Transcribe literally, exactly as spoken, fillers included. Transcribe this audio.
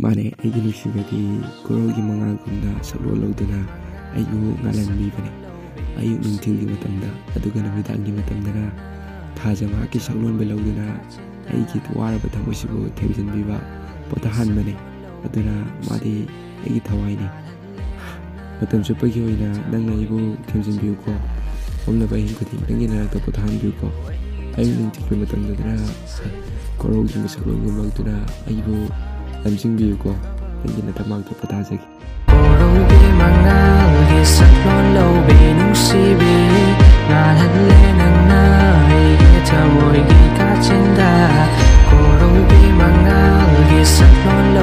ꯃꯥꯅꯦ, ꯑꯩꯒꯤ ꯅꯨꯡꯁꯤꯕꯗꯤ ꯀꯣꯔꯧꯒꯤ ꯃꯉꯥꯜꯒꯨꯝꯅ ꯁꯛꯂꯣꯟ ꯂꯧꯗꯨꯅ ꯑꯩꯕꯨ ꯉꯥꯜꯍꯟꯕꯤꯕꯅꯦ꯫ ꯑꯌꯨꯛ ꯅꯨꯡꯊꯤꯜꯒꯤ ꯃꯇꯝꯗ, ꯑꯗꯨꯒ ꯅꯨꯃꯤꯗꯥꯡꯒꯤ ꯃꯇꯝꯗꯅ ꯊꯥꯖ ꯃꯍꯥꯛꯀꯤ ꯁꯛꯂꯣꯟꯕ ꯂꯧꯗꯨꯅ ꯑꯩꯒꯤ ꯋꯥꯔꯕ ꯊꯃꯣꯏꯁꯤꯕꯨ ꯊꯦꯝꯖꯤꯟꯕꯤꯕ, ꯄꯣꯊꯥꯍꯟꯕꯅꯦ꯫ ꯑꯗꯨꯅ ꯃꯥꯗꯤ ꯑꯩꯒꯤ ꯊꯋꯥꯏꯅꯤ꯫ ꯃꯇꯝ ꯆꯨꯞꯄꯒꯤ ꯑꯣꯏꯅ ꯅꯪꯅ ꯑꯩꯕꯨ ꯊꯦꯝꯖꯤꯟꯕꯤꯌꯨꯀꯣ꯫ ꯃꯝꯂꯕ ꯑꯍꯤꯡ ꯈꯨꯗꯤꯡ ꯅꯪꯒꯤ ꯅꯥꯛꯇ ꯄꯣꯊꯥꯍꯟꯕꯤꯌꯨꯀꯣ꯫ ꯑꯌꯨꯛ ꯅꯨꯡꯊꯤꯜꯒꯤ ꯃꯇꯝꯗꯗꯅ ꯀꯣꯔꯧꯒꯤ ꯁꯛꯂꯣꯟꯒꯨꯝ ꯂꯧꯗꯨꯅ ꯑꯩꯕꯨ ꯂꯝꯖꯤꯡꯕꯤꯌꯨꯀꯣ꯫ ꯅꯪꯒꯤ ꯅꯇꯃꯥꯡꯗ ꯄꯣꯊꯥꯖꯒꯦ꯫ ꯀꯣꯔꯧꯒꯤ ꯃꯉꯥꯜꯒꯤ ꯁꯛꯂꯣꯟ ꯂꯧꯕꯤ ꯅꯨꯡꯁꯤꯕꯤ, ꯉꯥꯜꯍꯜꯂꯦ ꯅꯪꯅ ꯑꯩꯒꯤ ꯊꯃꯣꯏꯒꯤ ꯀꯥꯆꯤꯟꯗ꯫ ꯀꯣꯔꯧꯒꯤ ꯃꯉꯥꯜꯒꯤ ꯁꯛꯂꯣꯟ